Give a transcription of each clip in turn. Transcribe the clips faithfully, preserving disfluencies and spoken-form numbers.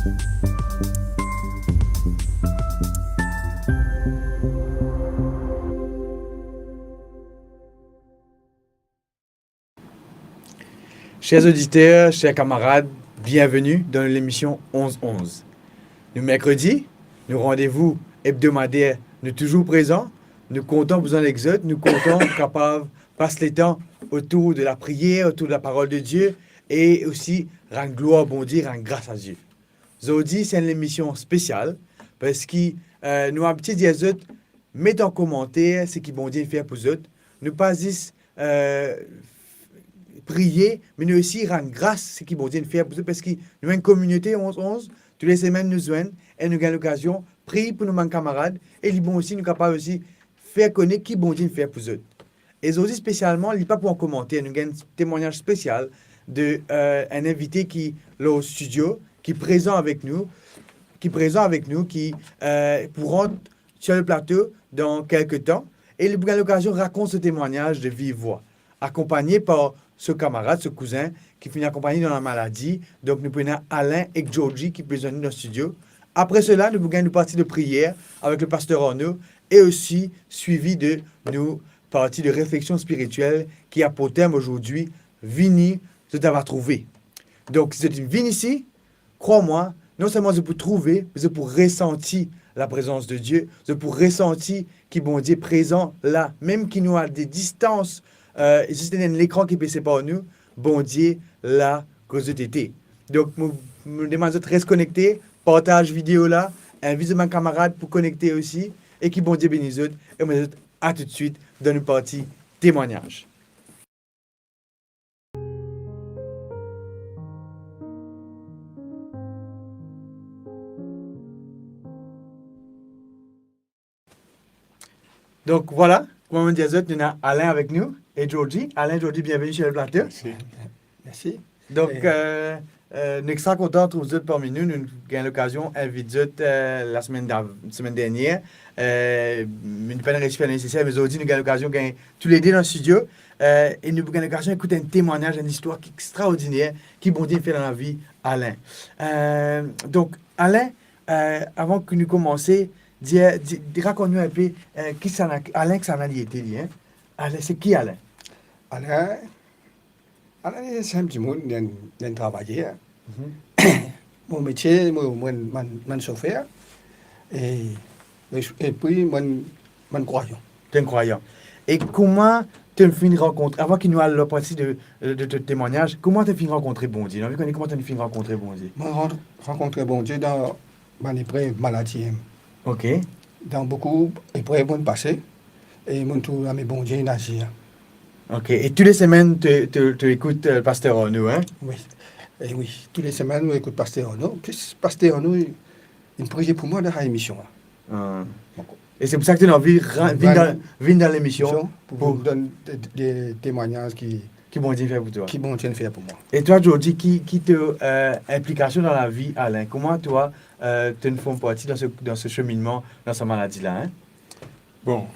Chers auditeurs, chers camarades, bienvenue dans l'émission onze onze. Nou merkredi, nou randevou ebdomadaire, nou touzour prezan. Nou kontan pou zwenn ek zot, nou kontan kapav pas letan otour de la prière, autour de la parole de Dieu, e osi rann glwar Bondie, rann gras a Dieu. Zordi, se enn lemision spesial, parski, eh, nou abitie dir zot, met an komanter seki Bondie inn fer pou zot. Nou pa zis, eh, priye, me nou osi rann gras seki Bondie inn fer pou zot, parski nou enn kominote onze onze, tou le semenn nou zwenn, e nou gagn lokazion priy pou nou bann kamarad, e li bon osi nou kapav osi fer kone ki Bondie inn fer pou zot. E zordi spesialman, li pa pou an komanter, nou gagn enn temwagnaz spesial de, eh, enn invite ki lor studio, ki prezan avek nou, ki prezan avek nou, ki, eh, pou rant sur le plato dan kelke tan, e li pou gagn lokazion rakont so temwagnaz de viv vwa, akonpagne par so kamarad, so kouzin, ki finn akonpagne dan lamaladi. Donk, nou pou ena Alain ek Georgie ki pou zwenn nou dan studio. Apre sela, nou pou gagn nou parti de priyer avek le paster Arnaud e osi swivi de nou parti de refleksion spiritiel ki a pou tem azordi, Vini, zot ava trouve. Donk, si zot vinn isi, krwar mwa, non selman zot pou trouve, me zot pou resanti laprezans de Die, zot pou resanti ki Bondie prezan la, mem ki nou a de distans, eh, zis ena enn lekran ki pe separ nou, Bondie la kot zot ete. Donk, mo, mo demann zot res konekte, partaz video la, invit zot bann kamarad pou konekte osi, e ki Bondie beni zot, e mo dir zot a toutswit dan nou parti temwagnaz. Donk, vwala, kouma mo dir zot, nou ena Alain avek nou e Georgie. Alain, Georgie, bienveni sur le plato. Mersi. Mersi. Donk, eh, eh, eh, nou extra kontan trouv zot parmi nou. Nou gagn lokazion invit zot, eh, lasemenn dav-, semenn dernier. Eh, nou pa'nn resi fer neseser, me zordi nou gagn lokazion gagn toulede dan studio. Eh, e nou pou gagn lokazion ekout enn temwagnaz, enn istwar ki extraordiner, ki Bondie fer dan lavi Alain. Eh, donk, Alain, eh, avan ki nou koumanse, dir, di, di, rakont nou enpe, eh, kisannla, Alain, kisannla li ete, li, hein? Alain, se ki Alain? Alain, Alain, li enn sinp dimoun, li enn, li enn travayer. Mhm. Mo metie, mo, mo enn, mo enn, mo enn sofer. E, e, epi, mo enn, mo enn krwayan. To enn krwayan. E kouma to finn rankontre, avan ki nou al lor parti de, de, de temwagnaz, kouma to finn rankontre Bondie? Nou anvi kone kouma to finn rankontre Bondie. Mo ran-, rankontre Bondie dan bann eprev maladi, hein. Ok. Dan boukou eprev mo'nn pase, e mo'nn trouv lame Bondie inn azir. Ok. E tou le semenn, to, to, to ekout, eh, paster Arnaud, hein? Wi. E wi, tou le semenn, mo ekout paster Arnaud. Plis paster Arnaud, li, li priye pou mwa dan sa emision la. Ah. Bon. E se pou sa ki to'nn anvi ra-, vinn dan, vinn dan lemision pou, pou donn de, de, de temwagnaz ki, ki Bondie fer pou twa. Ki Bondie fer pou mwa. E twa, Georgie, ki, ki to, eh, inplikasion dan lavi Alain? Kouma twa, eh, to'nn form parti dan se, dan se seminnman, dan sa maladi la, hein? Bon,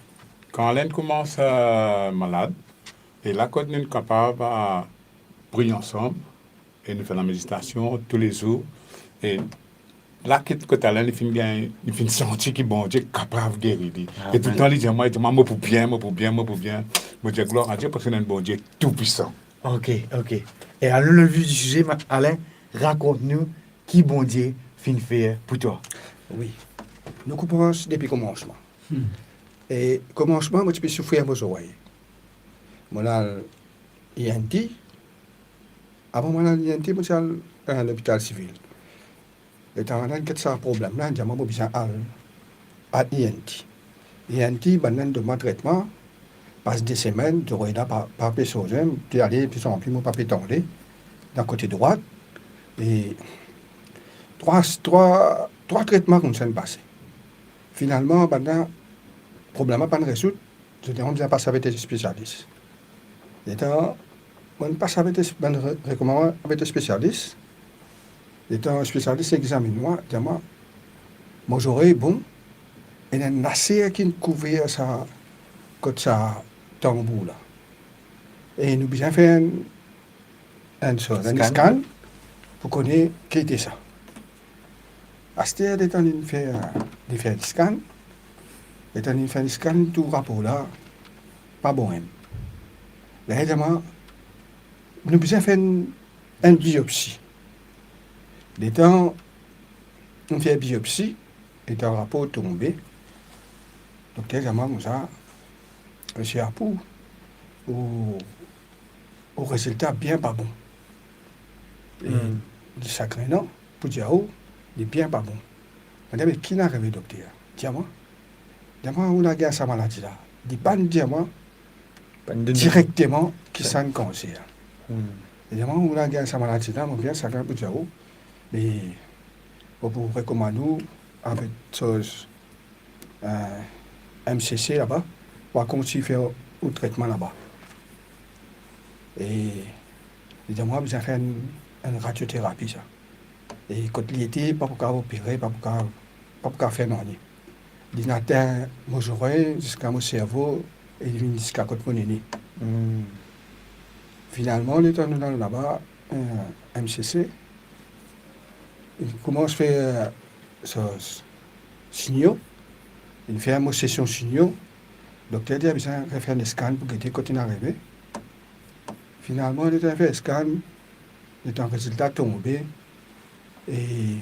kan Alain koumans, eh, malad, e la kot nou kapav, eh, priye ansam, e nou fer lameditasion toulezour. E la, kot, kot Alain, li finn gagn, li finn santi ki Bondie kapav geri li. Amen. E toultan li dir mwa, li dir mwa, "Mo pou bien, mo pou bien, mo pou bien." Mo dir, "Glwar a Die, parski nou ena enn Bondie toupwisan." Ok, ok. E alon dan le vif di size, ma-, Alain, rakont nou ki Bondie finn fer pou twa. Wi. Nou koumans depi koumansman. Hmm. E koumansman, mo ti pe soufrir mo zorey. Mo'nn al I N T. Avan mo'nn al I N T, mo ti al, eh, lopital sivil. Letan bann la inn get sa problem la, inn dir mwa mo bizin al, al I N T. I N T, bann la inn donn mwa tretman, pas de semenn, zorey la pa, pa pe soz, mo ti ale, ti santi mo pa pe tande, dan kote drwat. E trwa, trwa, trwa tretman koumsa inn pase. Finalman, bann la, problem la pa'nn rezoud, zot dir mwa bizin pas avek enn spesialis. Letan mo'nn pas avek, bann re-, rekomann mwa avek enn spesialis, letan spesialis examinn mwa, dir mwa, mo zorey bon, ena enn laser ki'nn kouver sa, kot sa tanbour la. E nou bizin fer enn, enn sort, enn scan pou kone ki ete sa. Aster, letan linn fer, linn fer scan, letan linn fer scan, tou rapor la pa bon enn. Lerla li dir mwa, nou bizin fer enn, enn biopsi. Letan nou fer biopsi, letan rapor tonbe, dokter dir mwa koumsa, "Misie Apou, ou, ou rezilta bien pa bon." E Hmm. li sagrinan pou dir ou, li bien pa bon. Mo dir, "Me ki inn arive, dokter? Dir mwa." Dir mwa, "Ou ena gagn sa maladi la." Li pa'nn dir mwa Pa'nn donn direkteman ki sa enn kanser. Hmm. Li dir mwa, "Ou ena gagn sa maladi la, mo bien sagrin pou dir ou. Me mo pou rekomann ou avek soz, eh, M C C laba, pou al kontign fer ou tretman laba." E li dir mwa bizin fer enn, enn radioterapi sa. E kot li ete, pa pou kav opere, pa pou kav, pa pou kav fer nanye. Linn atin mo zorey, ziska mo servo, e li vinn ziska kot mo nene. Hmm. Finalman, letan nou al laba, eh, M C C, li koumans fer, eh, so, sinyo, li fer mo sesion sinyo, dokter dir bizin refer enn scan pou gete kot inn arive. Finalman, letan fer scan, letan rezilta tonbe, e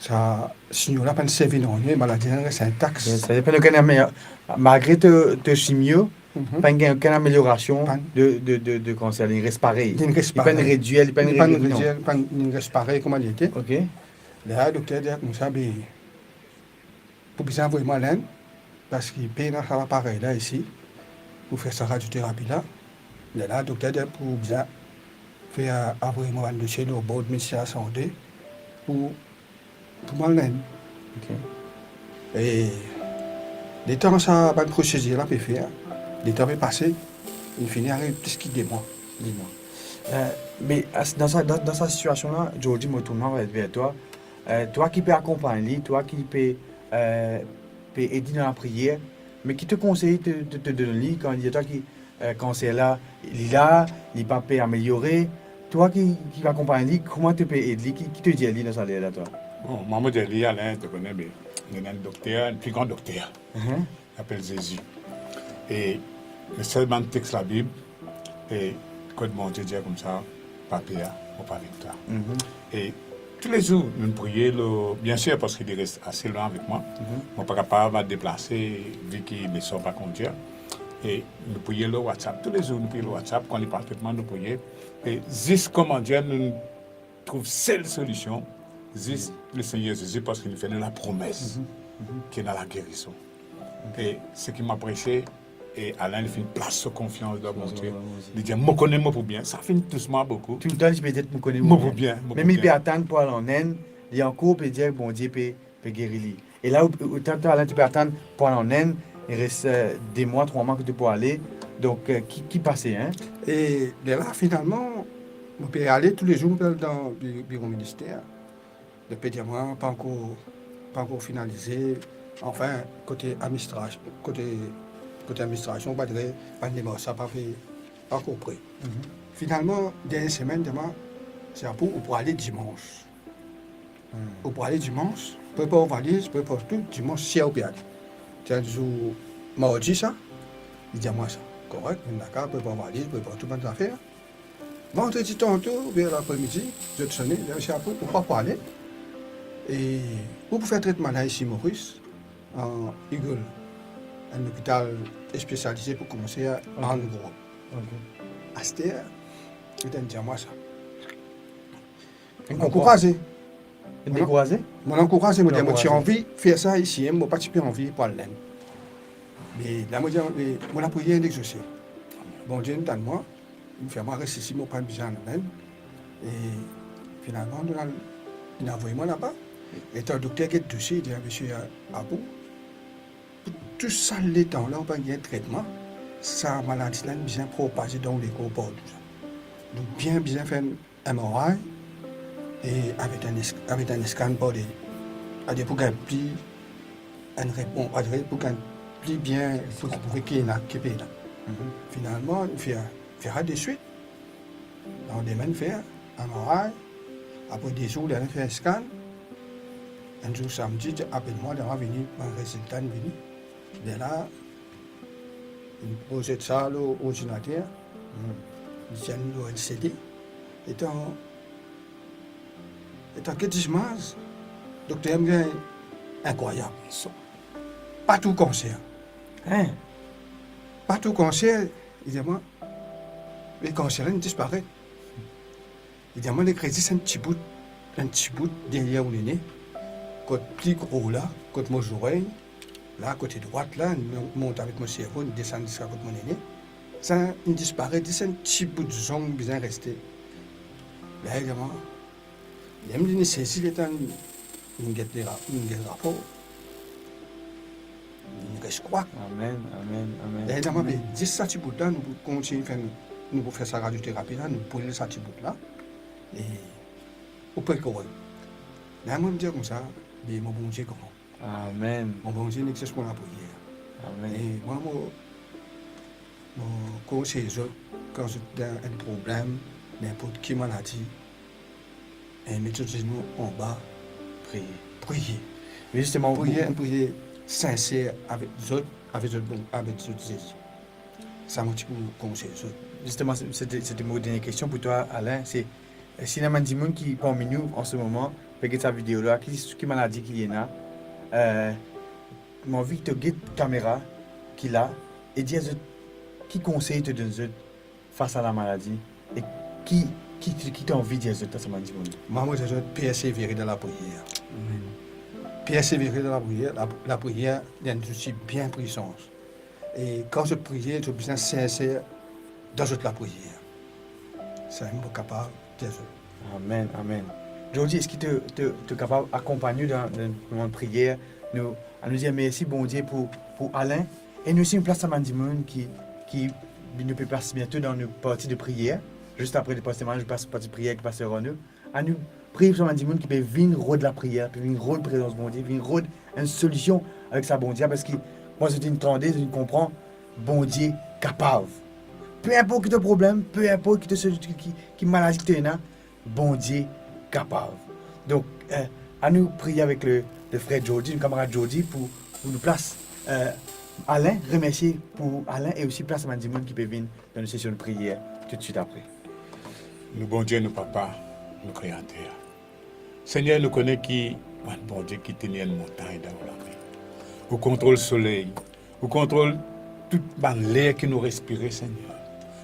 sa sinyo la pa'nn servi nanye, maladi la res intak. Yes, sa, pa'nn okenn ame-, malgre to, to simyo, Mhm. pa'nn gagn okenn ameliorasion Pa'nn. de, de, de, de kanser, li res parey. Li res parey. Li pa'nn redwir, li pa'nn Li pa'nn redwir, non. redwir, pa'nn, li res parey kouma li ete. Ok. Lerla dokter dir koumsa, be, pou bizin avoy mwa al Inn, paski pena sa aparey la isi, pou fer sa radioterapi la. Lerla dokter dir pou bizin fer, avoy mwa bann dosie lor bord Minister Lasante, pou, pou mwa al Inn. Ok. E letan sa bann prosedir la pe fer, letan pe pase, li fini ariv plis ki de mwa. De mwa. Eh, me as-, dan sa, dan, dan sa sitiasion la, Georgie, mo tourn mwa ver, ver twa. Eh, twa ki pe akonpagn li, twa ki pe, eh, pe ed li dan lapriyer, me ki to konsey to, to, to donn li kan li dir twa ki, eh, kanser la, li la, li pa pe ameliore? Twa ki, ki pe akonpagn li, kouma to pe ed li? Ki, ki to dir li dan sa ler la, twa? Bon, mwa, mo dir li, Alain, to kone, be, li ena enn dokter, enn pli gran dokter. Mhm. Li apel Zezi. E le sel bann text Labib, e kot Bondie dir koumsa, "Pa per, mo pa avek twa." Mhm. E toulezour, nou priye lor, biensir, paski li res ase lwin avek mwa. Mhm. Mo pa kapav al deplase, vi ki leson pa kondir. E nou priye lor WhatsApp. Toulezour, nou priye lor WhatsApp. Kan li pe al tretman, nou priye. E zis, kouma dir, nou trouv sel solision, zis Mhm. Lesegner Zezi, paski li fer nou lapromes Mhm. Mhm. ki ena lagerison. Ok. E seki mo apresie, e Alain, li finn plas so konfians dan Bondie. Konfians dan Bondie. Li dir, "Mo kone mo pou bien." Sa finn tous mwa boukou. Toultan li pe dir, "Mo kone mo pou bien." Mo pou bien. Mem li pe atann pou al an Inn, li ankor pe dir Bondie pe, pe geri li. E la, ou, ou, to, to, Alain, to pe atann pou al an Inn, li res, eh, de mwa, trwa mwa ki to pou ale. Donk, eh, ki, ki pase, hein? E lerla, finalman, mo pe ale toulezour, mo pe al dan bi-, biro minister. Li pe dir mwa, "Pa ankor, pa ankor finalize." Anfin, kote administras-, kote, kote administrasion, pa dir, bann demars sa pa pe, pa ankor pre. Mhm. Finalman, dernie semenn, dir mwa, "Misie Apou, ou pou ale dimans." Hmm. Ou pou ale dimans, prepar ou valiz, prepar tou, dimans sir ou pe ale. Ti enn zour mardi sa, li dir mwa sa. Korek, vinn lakaz, prepar valiz, prepar tou bann zafer. Vandredi tanto, ver lapremidi, zot sone, dir, "Misie Apou, ou pa pou ale. E ou pou fer tretman la isi Moris, an Eagle, enn lopital spesialize pou kanser, ok, an gro." Ok. Aster, li dir mwa sa. Mo ankuraze. Li dekouraze? Mo ankuraze, mo dir, mo ti anvi fer sa isi, hein, mo pa ti pe anvi pou al Lenn. Me la, mo dir, me mo lapriyer inn exose. Bondie inn tann mwa, li fer mwa res isi, mo pa bizin al Lenn. E finalman, nou al, inn avoy mwa laba. Letan dokter get dosie, li dir, "Misie Apou, pou tou sa letan la, ou pa gagn tretman, sa maladi la inn bizin propaze dan ou lekor partou sa. Donk, bien bizin fer enn M R I, e avek enn es-, avek enn scan par deryer. Adir pou gagn pli enn repons, adir pou gagn pli bien, pou, pou ki ena, ki pena." Mhm. Finalman, li fer, fer sa deswit. Landime, li fer M R I. Apre de zour, li al fer scan. Enn zour samdi, apel mwa, li dir mwa vini, bann rezilta inn vini. Lerla, inn proze sa lor ordinater, hmm, li dir lor enn CD. Letan, letan get zimaz, dokter dir mwa, inkrwayab, so, pa trouv kanser. Hein? Pa trouv kanser, li dir mwa, me kanser la inn disparet. Li dir mwa, li res zis enn ti bout, enn ti bout deryer ou nene, kot pli gro la, kot mo zorey, la, kote drwat la, mo mont avek mo servo, desann ziska kot mo nene. Sa inn disparet, zis enn ti bout zong bizin reste. La, li dir mwa, mem li inn sezi letan li inn get le ra-, li inn get rapor. Li inn res krwar. Amen, amen, amen. Lerla, amen, zis sa ti bout la, nou pou kontign fer, nou pou fer sa radioterapi la, nou bril sa ti bout la, e ou pe korek. La, mwa, mo dir koumsa, be mo Bondie gran. Amen. Mo Bondie inn exers mo lapriyer. Amen. E mwa, mo, mo konsey zot, kan zot dan enn problem, ninport ki maladi, e met zot zenou anba, priye. Priye. Me zisteman, priye, enn priye sinser avek zot, avek zot, avek zot Zezi. Sa mo ti pou konsey zot. Zisteman, se, se te, se te mo dernie kestion pou twa, Alain, se, eh, si ena bann dimoun ki parmi nou, an se moman, pe get sa video la, ki, ki maladi ki li ena, eh, mo anvi ki to get kamera ki la, e dir zot ki konsey to donn zot fas a lamaladi, e ki, ki, ki, ki to anvi dir zot a sa bann dimoun? Mwa, mo dir zot persevere dan lapriyer. Amen. Persevere dan lapriyer, la, lapriyer, li enn zouti bien pwisan. E kan zot priye, zot bizin sinser dan zot lapriyer. Samem mo kapav dir zot. Amen, amen. Jordi, eski to, to, to kapav akonpagn nou dan, dan moman priyer? Nou, anou dir mersi Bondie pou, pou Alain. E nou osi, nou plas sa bann dimoun ki, ki nou pe plas biento dan nou parti de priyer. Zis apre, le paster Marie, nou plas parti priyer ki paster Arnaud. Anou priye pou sa bann dimoun ki pe vinn rod lapriyer, pe vinn rod prezans Bondie, vinn rod enn solision avek sa Bondie, parski mwa, zot inn tande, zot inn konpran, Bondie kapav. Pe inport ki to problem, pe inport ki to, ki, ki, ki maladi ki to ena, Bondie kapav. Donk, eh, anou priye avek le, le frer Jordi, nou kamarad Jordi, pou, pou nou plas, eh, Alain, remersie pou Alain e osi plas bann dimoun ki pe vinn dan nou sesion priyer toutswit apre. Nou Bondie, nou Papa, nou Kreater. Segner, nou kone ki ou enn Bondie ki teni enn montagn dan ou lame. Ou kontrol soley, ou kontrol tou bann ler ki nou respire, Segner.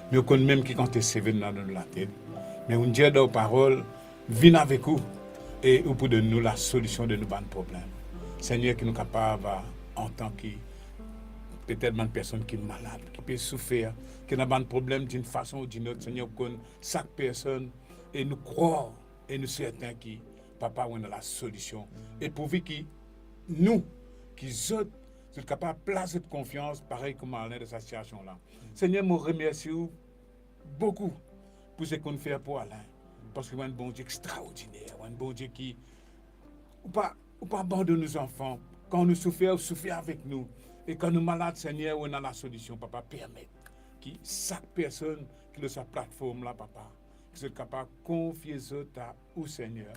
Me ou konn mem ki kantite seve nou ena dan nou latet. Me ou dir dan ou parol, vinn avek ou e ou pou donn nou lasolision de nou bann problem. Segner, ki nou kapav, antan ki petet bann personn ki malad, ki pe soufer, ki ena bann problem dinn fason ou dinn lot, Segner, ou konn sak personn, e nou krwar e nou sertin ki, Papa, ou ena lasolision. E pourvi ki nou, ki zot, zot kapav plas zot konfians parey kouma Alain dan sa sitiasion la. Segner, mo remersi ou boukou pou seki ou'nn fer pou Alain, parski ou enn Bondie extraordiner, ou enn Bondie ki, ou pa, ou pa abandonn ou zanfan. Kan nou soufer, ou soufer avek nou. E kan nou malad, Segner, ou ena lasolision, Papa. Permet ki sak personn ki lor sa platform la, Papa, ki zot kapav konfie zot a ou, Segner,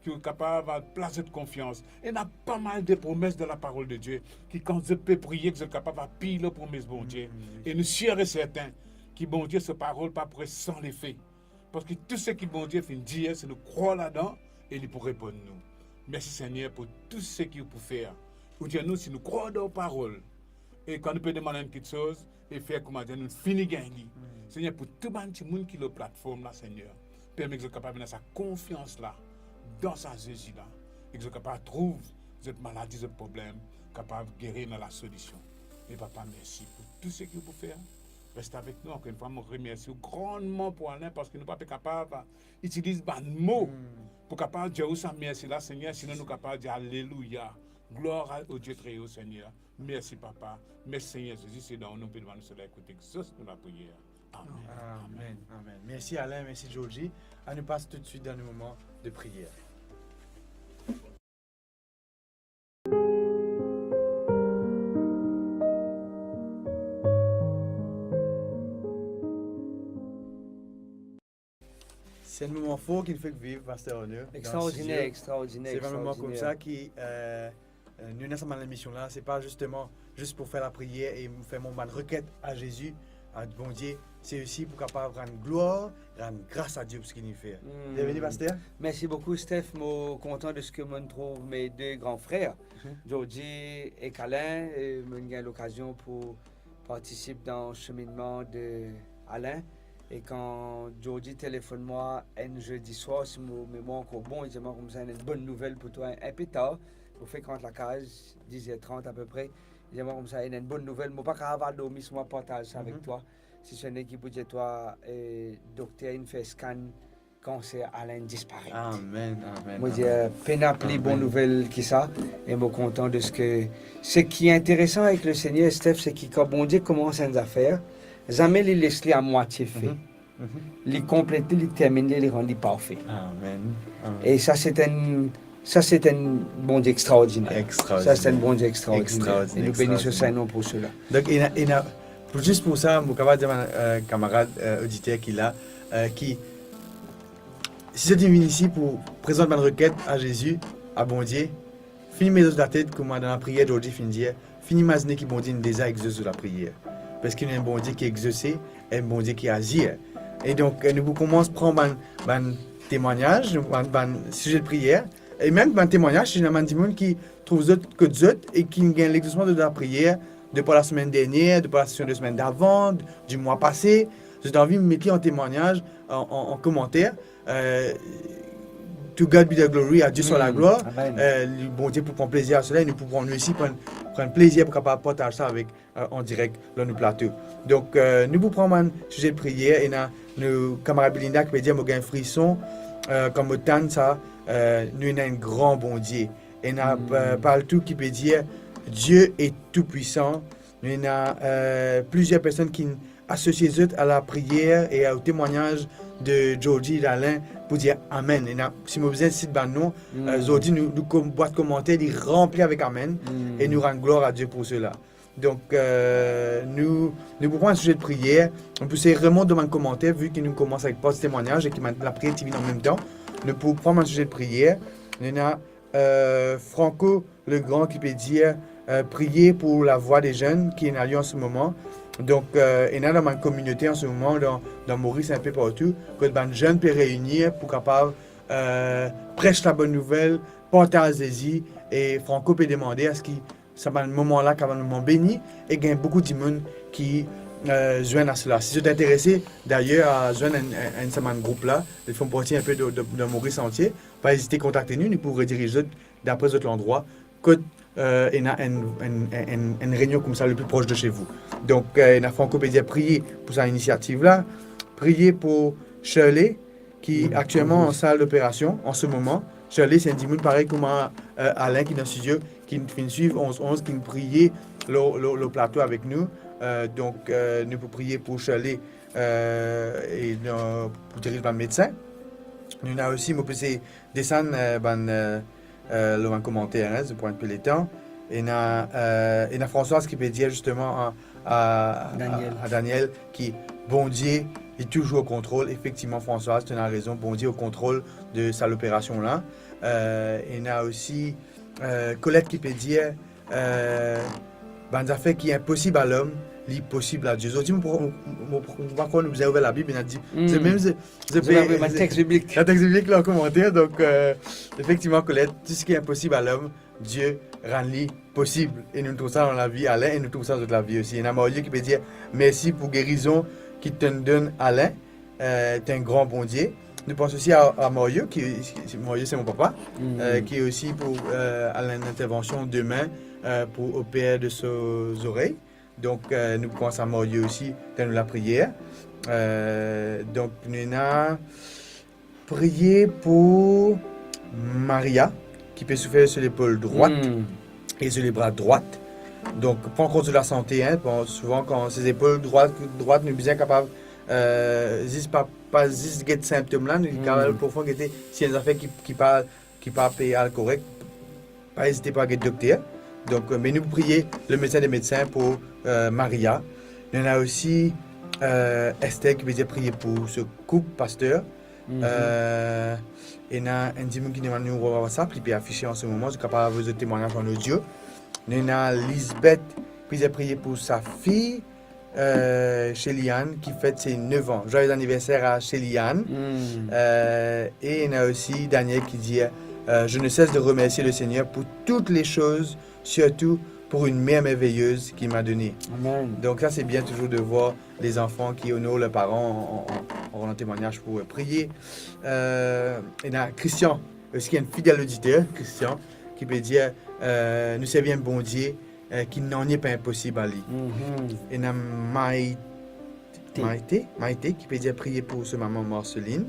ki zot kapav al plas zot konfians. Ena pa mal de promes dan laparol de Die, ki kan zot pe priye, ki zot kapav apiy lor promes Bondie. Mm, wi. E nou sir e sertin ki Bondie so parol pa pou res san lefe. Parski tou seki Bondie finn dir, si nou krwar ladan, e li pou reponn nou. Mersi, Segner, pou tou seki ou pou fer. Ou dir nou, si nou krwar dan ou parol, e kan nou pe demann enn kiksoz, e fer kouma dir nou fini gagn li. Mm. Segner, pou tou bann dimoun ki lor platform la, Segner, permet ki zot kapav ena sa konfians la dan sa Zezi la, e ki zot kapav trouv zot maladi, zot problem, kapav geri, ena lasolision. E Papa, mersi pou tou seki ou pou fer. Res avek nou. Ankor enn fwa, mo remersi ou grandman pou Alain, parski nou pa pe kapav itiliz bann mo, hmm, pou kapav dir ou sa mersi la, Segner, sinon nou kapav dir alelouya, glwar a, o Die tre o, Segner. Mersi, Papa. Mersi, Segner Zezi, se dan ou nom pe demann nou sela, ekout, exos nou lapriyer. Amen. Amen, amen. Mersi Alain, mersi Jordi. Anou pas toutswit dan nou moman de priyer. Se enn moman for ki nou fek viv, Paster Arnaud, dan stidio. Extraordiner, extraordiner, extraordiner. Se enn moman koumsa ki, euh, euh, nou ena sa bann lemision la, se pa zisteman zis pou fer lapriyer e fer mo bann reket a Zezi, a Bondie, se osi pou kapav rann glwar, rann gras a Die pou seki li fer. Hmm. Bienveni, Paster. Mersi boukou, Steph. Mo kontan de seki mo trouv me de gran frer, mhm, Jordi ek Alain, e mo gagn lokazion pou partisip dan seminnman de Alain. E kan Jordi telefonn mwa enn zedi swar, si mo memwar ankor bon, li dir mwa koumsa, ena enn bonn nouvel pou twa, inpe tar, mo fek rant lakaz, diz er trant apepre, li dir mwa koumsa, ena enn bonn nouvel, mo pa kapav al dormi si mo pa partaz sa avek twa. Mhm. Si seki pou dir twa, eh, dokter inn fer scan, kanser Alain disparet. Amen, amen, amen. Mo dir, pena pli bon nouvel ki sa, e mo kontan de seki, seki interesan avek Lesegner, Steph, seki kan Bondie koumans enn zafer, zame li les li amwatie fe. Mhm, mhm. Li konplet li, li terminn li, li rann li parfe. Amen, amen. E sa, se enn, sa, se enn Bondie extraordiner. Extraordiner. Sa, se enn Bondie extraordiner. Extraordiner, extraordiner. E nou beni so Sentnom pou sela. Donk, ena, ena, pou, zis pou sa, mo kapav dir bann, euh, kamarad, euh, oditer ki la, euh, ki si zot inn vinn isi pou prezant bann reket a Zezi, a Bondie, finn met zot latet kouma dan lapriyer Jordi finn dir, finn imazine ki Bondie inn deza exos zot lapriyer. Parski nou ena enn Bondie ki exose, enn Bondie ki azir. E donk, nou pou koumans pran bann, bann temwagnaz, bann, bann size de priyer, e mem bann temwagnaz, si ena bann dimoun ki trouv zot kot zot e ki gagn lexosman de lapriyer, de par lasemenn dernier, de par lasemenn davan, di mwa pase, zot anvi met li an temwagnaz, an, an, an komanter, euh, To God be the glory, a Die soit la gloire. Amen. Euh, Bondie pou pran plezir a sela, e nou pou pran, nou osi pran, pran plezir pou kapav partaz sa avek, euh, an direk lor nou plato. Donk, euh, nou pou pran bann size de priyer, ena nou kamarad Belinda ki pe dir, mo gagn frison, euh, kan mo tann sa, euh, nou ena enn gran Bondie. Ena, euh, Paltou ki pe dir, Dieu est tout puissant. Nou ena, euh, plizier personn ki asosie zot a lapriyer e o temwagnaz de Jordi, Alain, pou dir amen. Ena, si mo bizin sit bann non, euh, zordi nou, nou kom-, bwat komanter, li ranpli avek amen, e nou rann glwar a Die pou sela. Donk, euh, nou, nou pou pran size de priyer, nou pou sey remont dan bann komanter, vi ki nou koumans avek par temwagnaz e ki bann lapriyer ti vinn an mem tan. Nou pou pran bann size de priyer. Nou ena euh, Franco Legrand ki pe dir, euh, priye pou lavwa de zenn ki ena lye an se moman. Donk, euh, ena dan bann kominote an se moman, dan, dan Moris, inpe partou, kot bann zenn pe reini pou kapav, euh, pres labonn nouvel, partaz Zezi, e Franco pe demande aski sa bann moman la, kapav bann moman beni, e gagn boukou dimoun ki, euh, zwenn a sela. Si zot interese, dayer, a zwenn enn, enn, enn sa bann group la, li finn parti inpe de, de, dan Moris antie, pa ezite kontakte nou, nou pou rediriz zot dapre zot landrwa, kot, euh, ena enn, enn, enn, enn, enn reynion koumsa le pli pros de chez vous. Donk, euh, ena Franco pe dir priye pou sa inisiativ la, priye pou Shirley, ki aktielman an sal doperasion an se moman. Shirley, se enn dimoun parey kouma, euh, Alain ki dan stidio, ki finn swiv onz onz, ki priye lor, lor, lor plato avek nou. Euh, donk, euh, nou pou priye pou Shirley, euh, e, euh, pou diriz bann medsin. Nou ena osi, mo pe sey desann, euh, bann, euh, euh, lor bann komanter, hein, zis pou enn pe letan. Ena, euh, ena Françoise ki pe dir zisteman a, a, a Daniel ki Bondie, li touzour o kontrol. Efektivman, Françoise, to ena rezon, Bondie o kontrol de sa loperasion la. Euh, ena osi, euh, Colette ki pe dir, euh, bann zafer ki inposib a lom, li posib a Die. Zordi, mo, mo, mo, mo pa krwar nou bizin ouver Labib, ena di, se mem, se, se pe, bann text biblik. Bann text biblik la an komanter. Donk, euh, efektivman, Colette, tou seki inposib a lom, Die rann li posib. E nou trouv sa dan lavi Alain, e nou trouv sa dan zot lavi osi. Ena Mario ki pe dir, mersi pou gerizon ki to'nn donn Alain, euh, to enn gran Bondie. Nou pans osi a, a Mario, ki, ki, Mario se mo papa, euh, ki osi pou, euh, al enn intervansion demin, euh, pou oper de so zorey. Donk, euh, nou pans a Mario osi dan nou lapriyer. Euh, donk, nou ena priye pou Maria, ki pe soufer so lepol drwat e so lebra drwat. Donk, pran kont so lasante, hein, bon, souvan kan se zepol drwat, drwat, nou bizin kapav, euh, zis pa, pa zis get sintom la, nou kapav profon gete si ena zafer ki, ki pa, ki pa pe al korek, pa ezite pou al get dokter. Donk, euh, me nou priye le medsin de medsin pou, euh, Maria. Nou ena osi, euh, Esther ki pe dir priye pou so koup, paster. Mhm. Euh, ena enn dimoun ki demann nou WhatsApp, li pe afise an se moman, zot kapav avoy zot temwagnaz an odio. Nou ena Lisbeth, ki dir priye pou sa fi, euh, Sheliane, ki fet ses neuf ans. Joyeux anniversaire à Sheliane. Mm. Euh, e ena osi Daniel ki dir, euh, je ne cesse de remercier le Seigneur pour toutes les choses, surtout pour une mère merveilleuse qu'il m'a donnée. Amen. Donc ça, c'est bien toujours de voir les enfants qui honorent leurs parents en, en, en, en rendant témoignage pour, euh, prier. Euh, ena Christian, osi enn fidel oditer, Christian, ki pe dir, euh, nou servi enn Bondie, euh, ki nanye pa inposib a li. Mhm. Ena Maï-, Té. Maïté, Maïté, ki pe dir priye pou so mama Marceline.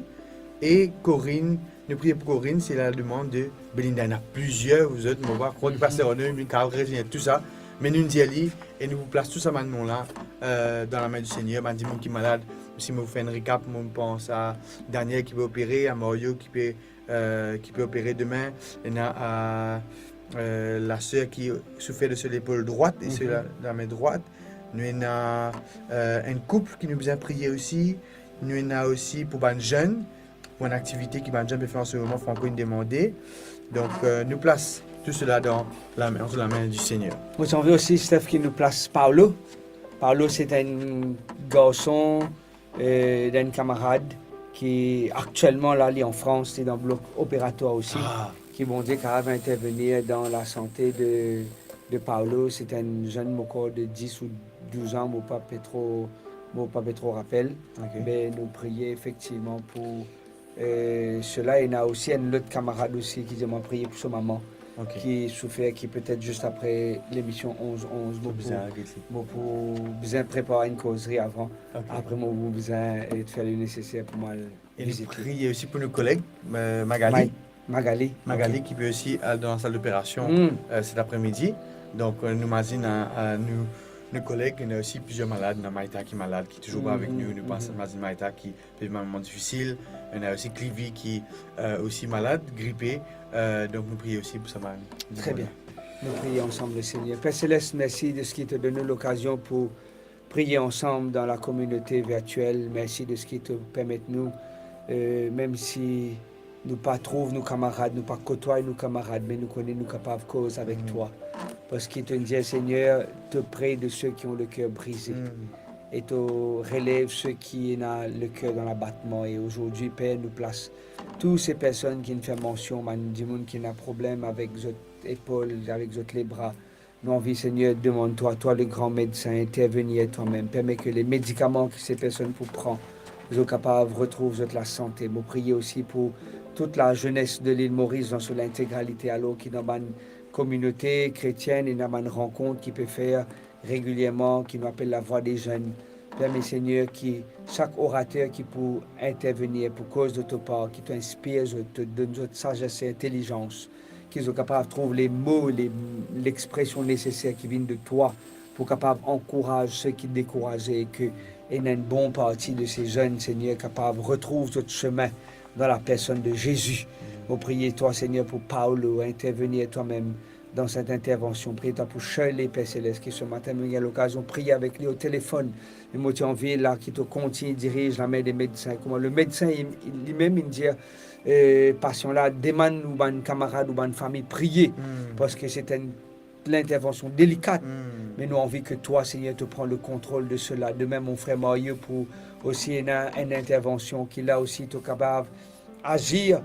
E Corinne, nou priye pou Corinne, c'est la demande de Belinda. Ena plizier, zot, mo pa krwar ki, mhm, paster Arnaud, li kapav rezime tou sa. Me nou dir li, e nou plas tou sa bann non la, euh, dan lame di Segner, bann dimoun ki malad. Si mo fer enn recap, mo pans a Daniel ki pe opere, a Mario ki pe, euh, ki pe opere demin, ena, euh, euh, la ser ki soufer de so lepol drwat e so, mhm, la, lame drwat. Nou ena, euh, enn koup ki nou bizin priye osi. Nou ena osi pou bann zenn, pou enn aktivite ki bann zenn pe fer an se moman, Franco inn demande. Donk, euh, nou plas tou sela dan lame, ant lame di Segner. Mo ti anvi osi, Steph, ki nou plas Paulo. Paulo, se enn garson, euh, enn kamarad ki aktielman la, li an Frans, li dan blok operatwar osi, ah, ki Bondie kapav intervenir dan lasante de, de Paulo. Se enn zenn, mo krwar, de dis ou douz an, mo pa pe tro, mo pa pe tro rapel. Ok. Me nou priye efektivman pou, euh, sela. Ena osi enn lot kamarad osi ki dir mwa priye pou so mama, ok, ki soufer, ki petet zis apre lemision onz onz, mo pou, bizin ariv isi, mo pou bizin prepar enn kozri avan. Ok. Apre, mo pou bizin, euh, fer le neseser pou mwa al vizit li. E nou priye osi pou nou koleg, euh, Magali. Ma-, Magali. Magali, ok, ki pe osi al dan lasal doperasion, mm, euh, set apremidi. Donk, euh, nou mazinn, euh, euh, nou, nou koleg, ena osi plizier malad, ena Maïta ki malad, ki touzour pa avek nou, nou pans, mm, mazinn Maïta ki pe viv enn moman difisil. Ena osi Clivy ki, euh, osi malad, gripe. Euh, donk nou priye osi pou sa bann dimoun la. Tre bien. Nou priye ansam Lesegner. Per Selest, mersi de seki to donn nou lokazion pou priye ansam dan lakominote virtiel. Mersi de seki to permet nou, euh, mem si nou pa trouv nou kamarad, nou pa kotway nou kamarad, me nou kone nou kapav koz avek, mm, twa. Parski to dir, Segner, to pre de ceux qui ont le cœur brisé. Mm. E to relev seki ena leker dan labatman. E azordi, Per, nou plas tou se personn ki inn fer mansion, bann dimoun ki ena problem avek zot epol, avek zot lebra. Nou anvi, Segner, demann twa, twa le gran medsin, intervenir twa-mem. Permet ke le medikaman ki se personn pou pran, zot kapav retrouv zot lasante. Mo priye osi pou tout lazenes de Lil Moris dan so lintegralite, alor ki dan bann kominote kretienn, ena bann rankont ki pe fer regilierman, ki nou apel Lavwa de Zenn. Permet, Segner, ki sak orater ki pou intervenir, pou koz de to par, ki to inspir zot, to donn zot sazes e intelizans, ki zot kapav trouv lemo, le, lexpresion neseser ki vinn de twa, pou kapav ankouraz seki dekouraze, e ke ena enn bon parti de se zenn, Segner, kapav retrouv zot semin dan lapersonn de Zezi. Mo priye twa, Segner, pou Paulo, intervenir twa-mem dan set intervansion. Priye twa pou Shirley, Per Selest, ki se matin mo gagn lokazion priye avek li o telefonn. E mo ti anvi la ki to kontign diriz lame de medsin. Kouma le medsin, li, limem, inn dir, eh, pasian la, demann ou bann kamarad ou bann fami priye, parski se enn lintervansion delikat. Me nou anvi ke twa, Segner, to pran le kontrol de sela. De mem, mo frer Mario pou osi ena enn intervansion ki la osi to kapav azir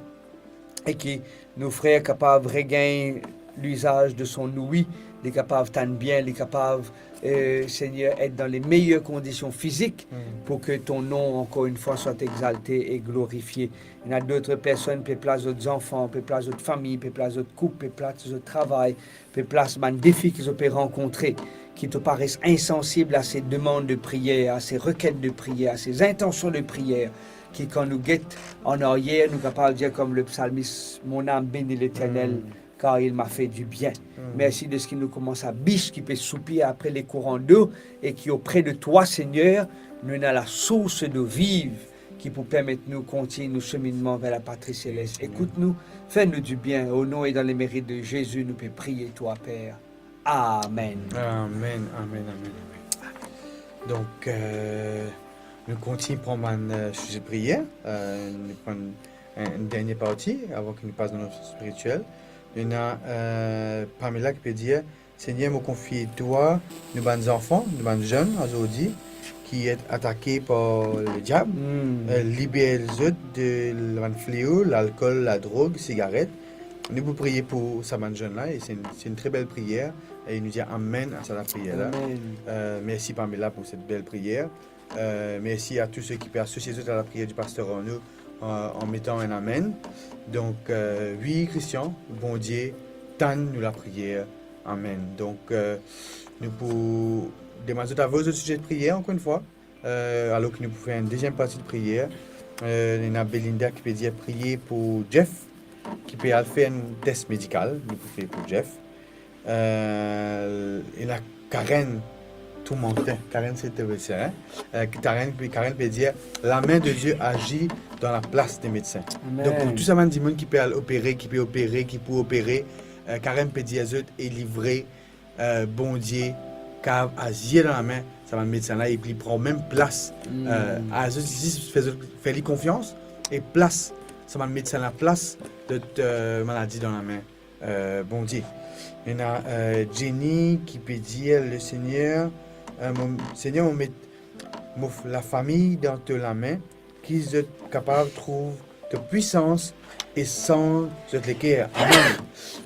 e ki nou frer kapav regagn lizaz de son ouwi, li kapav tann bien, li kapav, eh, Segner, et dan le meyer kondision fizik, pou ke to non, ankor enn fwa, swa exalte e glorifie. Ena dot personn pe plas zot zanfan, pe plas zot fami, pe plas zot koup, pe plas zot travay, pe plas bann defi ki zot pe rankontre, ki to pa res insansib a se demann de priyer, a se reket de priyer, a se intansion de priyer, ki kan nou get an aryer, nou kapav dir kom le psalmis, "Mon âme bénit l'Éternel, car il m'a fait du bien." Mersi de seki nou koumans a bis ki pe soupir apre le kouran dlo e ki opre de twa, Segner, nou ena lasours dlo viv ki pou permet nou kontign nou seminnman ver lapatri seles. Ekout nou, fer nou dibien, o non e dan lemerit de Zezi, nou pe priye twa, Per. Amen. Amen, amen, amen, amen. Donk, euh, Nou kontign pran bann, eh, size priyer. Eh, nou pran enn, enn dernie parti avan ki nou pas dan nou spiritiel. Ena, eh, Pamela ki pe dir, "Segner, mo konfie twa nou bann zanfan, nou bann zenn azordi ki et atake par lediab. Hmm. Eh, liber zot de bann fleo, lalkol, ladrog, sigaret." Nou pou priye pou sa bann zenn la, e se enn, se enn tre bel priyer, e nou dir amen a sa lapriyer la. Amen. Eh, mersi Pamela pou set bel priyer. Eh, mersi a tou seki pe asosie zot a lapriyer di Paster Arnaud, eh, an metan enn amen. Donk, eh, wi, Christian, Bondie tann nou lapriyer. Amen. Donk, eh, nou pou demann zot avoy zot size priyer ankor enn fwa, eh, alor ki nou pou fer enn deziem parti de priyer. Eh, ena Belinda ki pe dir priye pou Jeff, ki pe al fer enn tes medikal. Nou pou priye pou Jeff. Eh, ena Karen Toumantin. Karen, se te, se, hein? Eh, Karen, Karen pe dir, "La main de Dieu agit dans la place des médecins." Amen. Donk, pou tou sa bann dimoun ki pe al opere, ki pe opere, ki pou opere, eh, Karen pe dir zot, e li vre, eh, Bondie kav azir dan lame sa bann medsin la, epi li pran mem plas, hmm, eh, a zot, zis fer zot, fer li konfians, e plas sa bann medsin la, plas zot, eh, maladi dan lame, eh, Bondie. Ena, eh, Jenny ki pe dir, "Le Seigneur, eh, mo, Seigneur, mo met mo f-, lafami dan to lame, ki zot kapav trouv to pwisans e sanz zot leker." Amen.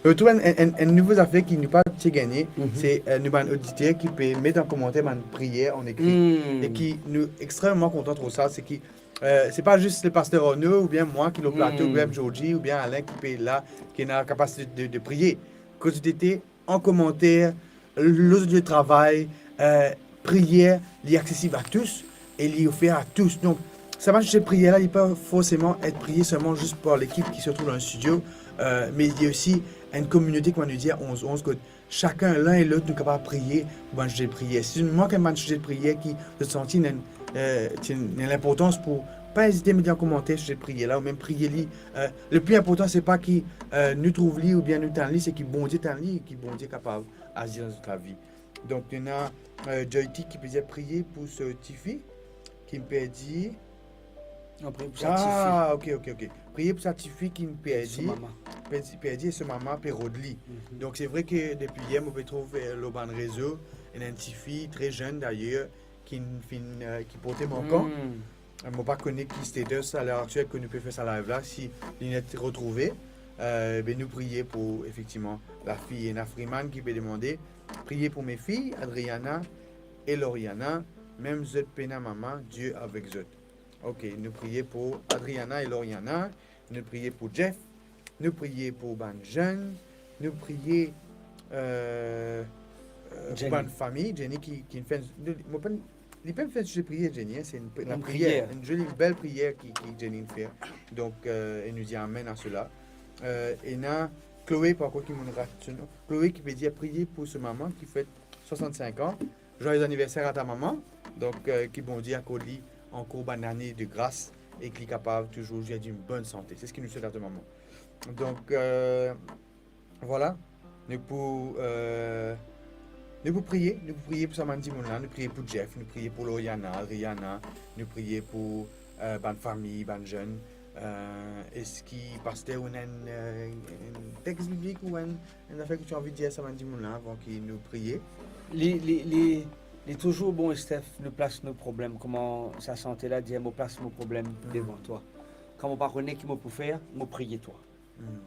Nou trouv enn, enn, enn, enn nouvo zafer ki nou pa ti gagne, mhm, se, eh, nou bann oditer ki pe met an komanter bann priyer an ekri. Hmm. E ki nou extrememan kontan trouv sa, se ki, eh, se pa zis le Paster Arnaud oubien mwa ki lor plato, hmm, oubien Georgie oubien Alain ki pe la, ki ena lakapasite de, de priye. Kot zot ete an komanter, lor zot lie travay, eh, priyer, li aksesib a tous e li ofer a tous. Donk, sa bann size priyer la, li pa forseman et priye selman zis par lekip ki se trouv dan studio, eh, me li osi enn kominote, kouma nou dir, onz onz, kot sakenn, len e lot, nou kapav priye pou bann size priyer. Si zot mank enn bann size priyer ki zot santi ena, eh, ti ena linportans pou, pa ezite met li an komanter, size priyer la, ou mem priye li. Eh, le pli inportan, se pa ki, eh, nou trouv li oubien nou tann li, se ki Bondie tann li, ki Bondie kapav azir dan zot lavi. Donk, nou ena, eh, Joyty ki pe dir priye pou so tifi, ki perdi. Non, priye pou sa tifi. Ah, ok, ok, ok. Priye pou sa tifi ki perdi, so mama. Perdi, perdi e so mama pe rod li. Mhm. Donk, se vre ke depi yer, mo pe trouv, eh, lor bann rezo, ena enn tifi, tre zenn dayer, ki finn, eh, ki porte mankan. Hmm. Mo pa kone ki status a ler aktiel ke nou pe fer sa live la, si li net retrouve, eh, be nou priye pou, efektivman, lafi. Ena Freeman ki pe demande, "Priye pou me fi, Adriana e Loriana, mem zot pena mama, Die avek zot." Ok, nou priye pou Adriana e Loriana, nou priye pou Jeff, nou priye pou bann zenn, nou priye, eh, eh, pou bann fami, Jenny ki, ki fer, nou, mo pa, li pa fer size priyer, Jenny, hein, se enn pri-, enn lapriyer, enn zoli, bel priyer ki, ki Jenny fer. Donk, eh, e nou dir amen a sela. Eh, ena Chloé, pa ankor ki mo'nn rat so nom. Chloé ki pe dir priye pou so mama ki fet swasant-sink an. Joyeux anniversaire à ta maman. Donk, eh, ki Bondie akord li ankor bann lane de gras e ki li kapav touzour dir enn bonn sante. Se seki nou swet a to mama. Donk, eh, vwala. Nou pou, eh, nou pou priye, nou pou priye pou sa bann dimoun la, nou priye pou Jeff, nou priye pou Loriana, Adriana, nou priye pou, eh, bann fami, bann zenn. Eh, eski paster ou ena enn, eh, enn text biblik ou enn, enn zafer ki to anvi dir sa bann dimoun la avan ki nou priye? Li, li, li, li touzour bon, Steph, nou plas nou problem, kouma sa sante la dir, mo plas mo problem devan twa. Kan mo pa kone ki mo pou fer, mo priye twa. Hmm.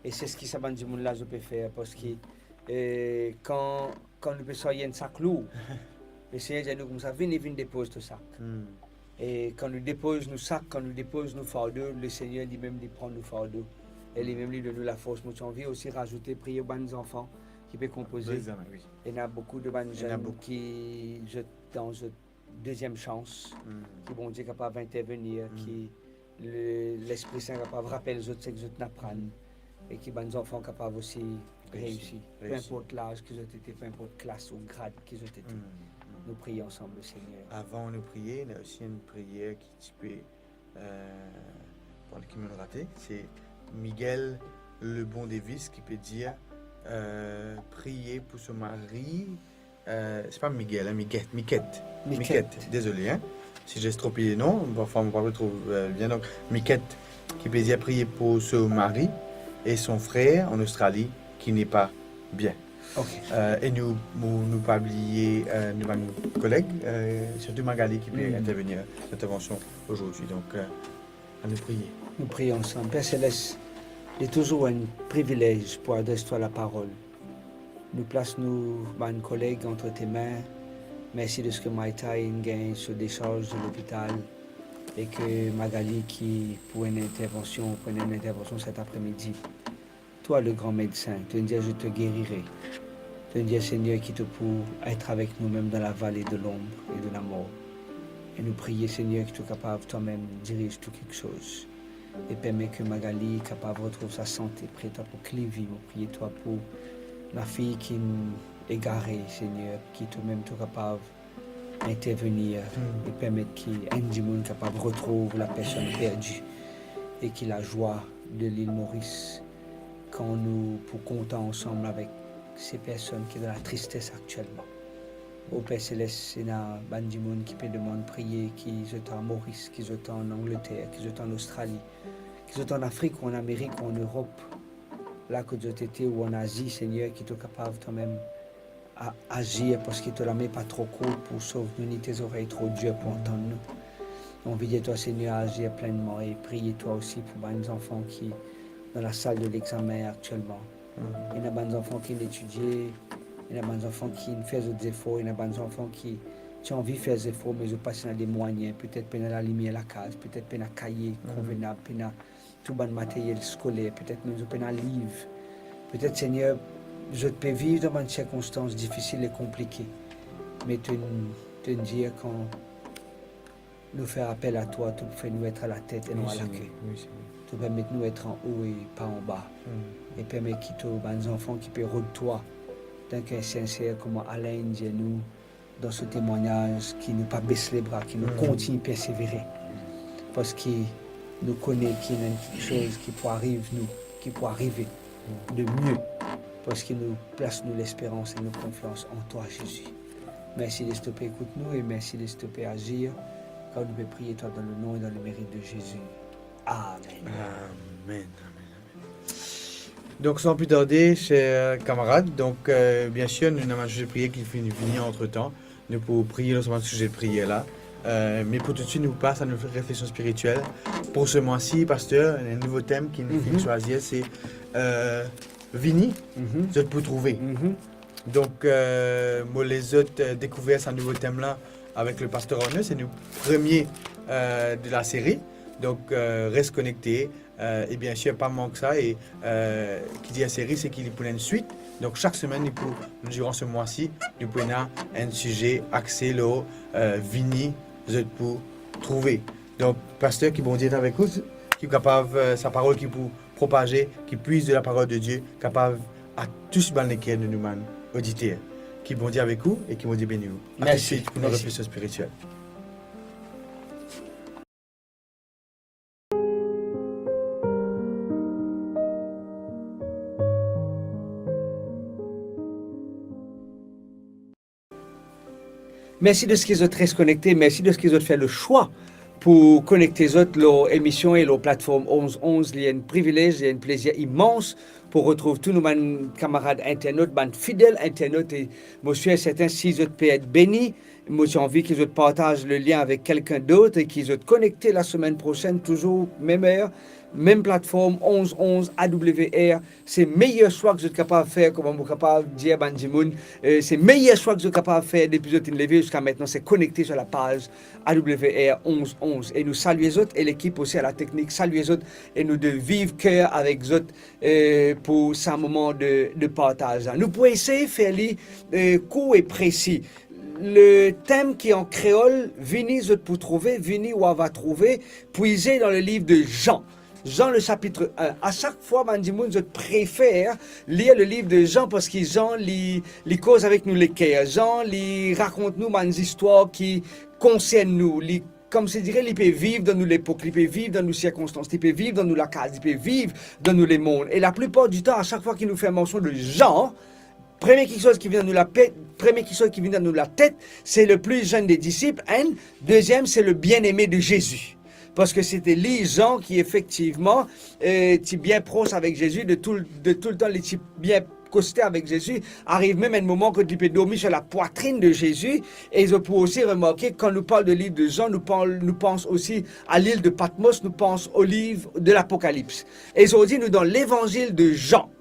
E se seki sa bann dimoun la zot pe fer, parski, eh, kan, kan nou pe sarye enn sak lour, Lesegner dir nou koumsa, "Vini, vinn depoz to sak." Hmm. E kan nou depoz nou sak, kan nou depoz nou fardo, Lesegner limem li pran nou fardo. E limem li donn nou lafors. Mo ti anvi osi razoute, priye bann zanfan ki pe konpoze. Wi. Ena boukou de bann zenn ki zot dan zot deziem sans, ki Bondie kapav intervenir, ki le, Lespri Sin kapav rapel zot seki zot inn aprann, e ki bann zanfan kapav osi reisi, pe inport laz ki zot ete, pe inport klas ou grad ki zot ete. Nou priye ansam, Lesegner. Avan nou priye, ena osi enn priyer ki ti pe, eh, pran ki mo'nn rate, se Miguel Lebon Davis ki pe dir, eh, priye pou so mari, eh, se pa Miguel, hein, Miguel, Miquette. Miquette. Miquette, dezole, hein. Si j'ai estropié, non, parfwa mo pa retrouv, euh, bien. Donc, Miquette qui peut dire prier pour son mari et son frère en Australie qui n'est pas bien. Ok. Euh, et nous, nous, nous pas oublier, euh, nous, nos collègues, euh, surtout Magali qui peut intervenir dans cette intervention aujourd'hui. Donc, euh, à nous prier. Nou priye ansam. Per Seles, li touzour enn privilez pou adres twa laparol. Nou plas nou bann koleg ant to lame. Mersi deski Maïta inn gagn so desarz de lopital e ki Magali ki pou enn intervansion, pou enn intervansion set apremidi. Twa le gran medsin, to'nn dir zot to gerire. To'nn dir, Segner, ki to pou et avek nou mem dan lavale de lonb e de lamor. E nou priye, Segner, ki to kapav twa mem diriz tou kiksoz. E permet ki Magali kapav retrouv sa sante pre twa pou klivi. Mo priye twa pou lafi ki'nn egare, Segner, ki to mem to kapav intervenir e permet ki enn dimoun kapav retrouv lapersonn perdi e ki lazwa de lil Moris kan nou pou kontan ansam avek se personn ki dan latristes aktielman. O Per Seles, ena bann dimoun ki pe demann priye, ki zot an Moris, ki zot an Angleter, ki zot an Ostrali, ki zot an Afrik ou an Amerik ou an Erop, la kot zot ete ou an Azi, Segner, ki to kapav twa mem a-, azir, parski to lame pa tro kourt pou sov nou, ni to zorey tro dir pou antann nou. Anvi dir twa, Segner, azir plenman e priye twa osi pou bann zanfan ki dan lasal de lexamen aktielman. Ena bann zanfan ki'nn etidie, ena bann zanfan ki'nn fer zot zefor, ena bann zanfan ki ti anvi fer zefor, me zot pa ti ena de mwayin, petet pena lalimier lakaz, petet pena kaye konvenab, pena tou bann materyel skoler, petet mem zot pena liv. Petet, Segner, zot pe viv dan bann sirkonstans difisil e konplike. Me to'nn, to'nn dir kan nou fer apel a twa, to pou fer nou et alatet e non alake. To permet nou et anwo e pa anba. E permet ki to bann zanfan ki pe rod twa dan ker sinser, kouma Alain inn dir nou, dan so temwagnaz, ki nou pa bes lebra, ki nou kontign persevere. Parski nou kone ki ena enn kiksoz ki pou ariv nou, ki pou arive de mie, parski nou plas nou lesperans e nou konfians an twa, Zezi. Mersi deski to pe ekout nou e mersi deski to pe azir, kan nou pe priye twa dan le non e dan le merit de Zezi. Amen. Amen, amen, amen. Donk, san pli tarde, ser kamarad, donk, euh, bien sir, nou ena bann size priyer ki finn vini antretan. Nou pou priye lor sa bann size priyer la. Euh, me pou toutswit, nou pas a nou refleksion spiritiel. Pou se mwa si, paster, ena enn nouvo tem ki nou finn swazir, se, euh, vini, zot pou trouve. Donk, euh, mo les zot, euh, dekouver sa nouvo tem la avek le paster Arnaud, se nou premie, euh, de la seri. Donk, euh, res konekte, euh, e bien sir, pa mank sa, e, euh, ki dir seri, se ki li pou ena enn swit. Donk, sak semenn, li pou, diran se mwa si, li pou ena enn size axe lor, euh, vini, zot pou trouve. Donk, paster, ki Bondie et avek ou, ki kapav, euh, sa parol ki pou propaze, ki pwiz de la parol de Dieu, kapav a tous bann leker de nou bann oditer. Ki Bondie avek ou e ki Bondie beni ou. A toutswit pou nou refleksion spiritiel. Mersi deski zot res konekte, mersi deski zot fer le swa pou konekte zot lor emision e lor platform onz onz. Li enn privilez, li enn plezir imans pou retrouv tou nou bann kamarad internot, bann fidel internot, e mo sir e serten si zot pe et beni, mo ti anvi ki zot partaz le lien avek kelkenn dot e ki zot konekte lasemenn prosenn, touzour mem er, mem platform, onz onz A W R. Se meyer swa ki zot kapav fer, kouma mo kapav dir bann dimoun, euh, se meyer swa ki zot kapav fer depi zot inn leve ziska aster, se konekte lor lapaz A W R onz onz. E nou salie zot, e lekip osi a la teknik salie zot, e nou de viv ker avek zot, euh, pou sa moman de, de partaz la. Nou pou esey fer li, euh, kour e presi. Le tem ki an kreol, vini zot pou trouve, vini ou va trouve, pwize dan le liv de Zan. Zan, le sapit enn. A sak fwa, bann dimoun, zot prefer lir le liv de Zan, parski Zan, li, li koz avek nou leker. Zan, li rakont nou bann zistwar ki konsern nou. Li, koumsi dire, li pe viv dan nou lepok, li pe viv dan nou sirkonstans, li pe viv dan nou lakaz, li pe viv dan nou lemond. E laplipar ditan, a sak fwa ki nou fer mansion de Zan, Premie kiksoz ki vinn dan nou latet, premie kiksoz ki vinn dan nou latet, se le plus jeune des disciples, enn. Deziem, se le bien-aimé de Jésus. Parski se te li, Zan, ki efektivman, eh, ti bien pros avek Zezi, de tou, de toultan li ti bien koste avek Zezi. Ariv mem enn moman kot li pe dormi sur la poitrine de Jésus, e zot pou osi remarke, kan nou parl de liv de Zan, nou parl, nou pans osi a lil de Patmos, nou pans o liv de Lapokalips. E zordi, nou dan Levanzil de Zan.